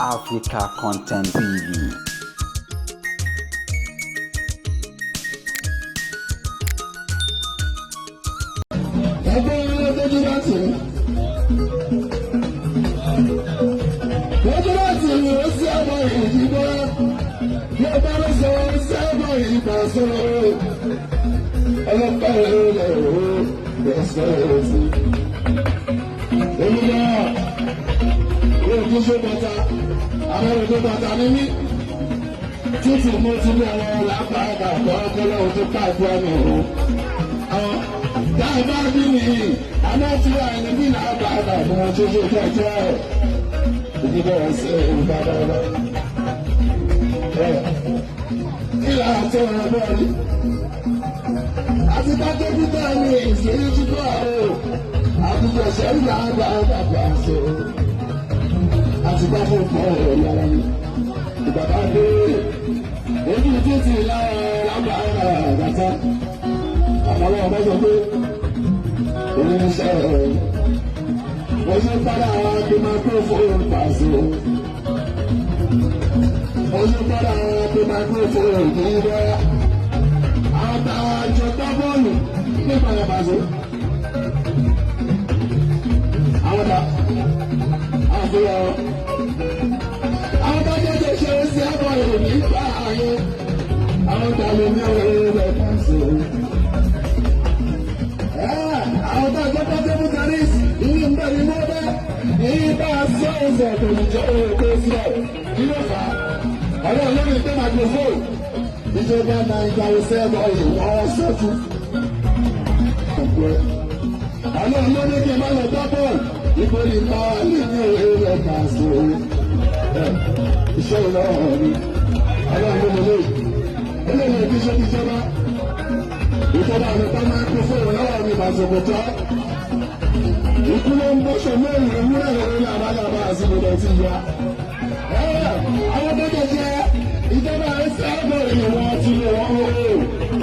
Africa Content TV. Ẹgbẹ́ lójú láti lójú láti ó sí ọmọ ìdìbò yóò bá lọ sọ sí ọmọ ìgbà sọ̀rọ̀ ọlọ́pàá rẹ̀ ó bẹ̀ sọ̀rọ̀ sí. Èmi náà yóò tún ṣe bàtà àwọn èdè bàtà ní mí títí mo ti bẹ̀rẹ̀ lápá àgbà ọpọlọ tó káàkiri àmì òun dáàbá bí mi àná tí wà ní bí náà bá bá bí wọn tó ṣe jẹjẹ ìdílé ẹsẹ ìbádára ẹ kí là á tẹ ọ̀rọ̀ bẹ́ẹ̀ rí àti bá dókítà ní ìṣèlú kíkọ́ àrò àtijọ́ sẹ́yìn náà bá bá ṣe àti bá fún ọ̀pọ̀ ọ̀rọ̀ yàrá mi ìgbà bá dé ojú títì lára lábàárà àgàtà àwọn ọmọ sọ pé oníṣẹ́ wọ́n ṣe padà pé microphone pàṣẹ wọ́n ṣe padà pé microphone kì í bẹ́ àwọn táwọn àjọ gbá bọ́ọ̀lù nípa ẹ̀ pàṣẹ. Àwọn ta àfihàn àwọn bá jẹ́ ṣe é sí àbọ̀ èrò nígbà yẹn àwọn ta ló ní ọ̀rẹ́ rẹ̀ pàṣẹ. Àwọn tó jẹ́ pọ́tẹ́bù taris ìyí ń bẹ̀ ní mọ́tẹ́ ìyí bá a sọ ẹsẹ̀ kò ní jẹ́ òkè sílẹ̀. Kí ló fà á? Ọlọ́run lórí pé microphone ìjọba Nàìjíríà sẹ́ẹ̀bọ̀ ìwọ́n sẹ́tù. Ọlọ́run ló ní kí n má lọ gbá bọ́ọ̀lù ìgbòrí máa lè ní òwe rẹ̀ kà sí iṣẹ́ ìlọrin mi. Ọlọ́run ló mọ̀ lóyè eléyìí kí ṣe ìjọba ìjọba àlùkò máa kó fóònù lọ́wọ́ mi bàṣọ̀kòtọ́. Ikú ló ń bọ́ṣọ lórí ewúrẹ́ lórí làbálàbà àti ìrẹ̀ ti ya. Àwọn tó jẹjẹ ìjọba ẹsẹ̀ ẹgbẹ̀rún wọ́n ti lè wọ́n wò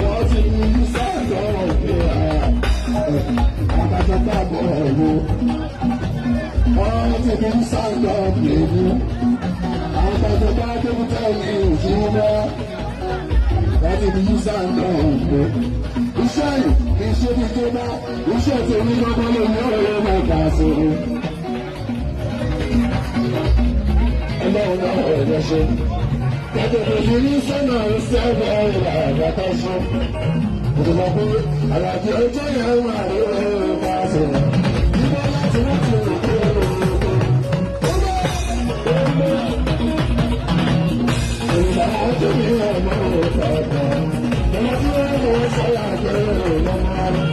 wọ́n ti ní sáàtọ̀ ọ̀gbẹ́ àtàtàtà bọ̀ ọ̀gbọ́. Wọ́n ti fi sáàtọ̀ ọ̀gbẹ́ àwọn tàtàtà tó ń tẹ̀ ní ìṣúná láti fi sáàtọ̀ ọ̀gbẹ́. Iṣẹ́ yìí kì í ṣe ní tó bá iṣẹ́ tí omi gbọ́dọ̀ lè ní ọ̀rọ̀ máa kà sí i. Ọlọ́run náà ọ̀rọ̀ ṣe. Tẹ̀tẹ̀ fi ní sọ́nà sẹ́fẹ̀ ọ̀rọ̀ àgbàtà ṣe. Òṣèlú pé àlàjì ọjọ́ yẹn wà ní ọ̀rọ̀ bá ṣe. Ìbọn láti wọ́n ti rò pé ìgbà ọjọ́ mi ọmọ òkàkà. Ọmọ tí wọ́n mọ̀ sọ́yà pé ọmọ rẹ̀.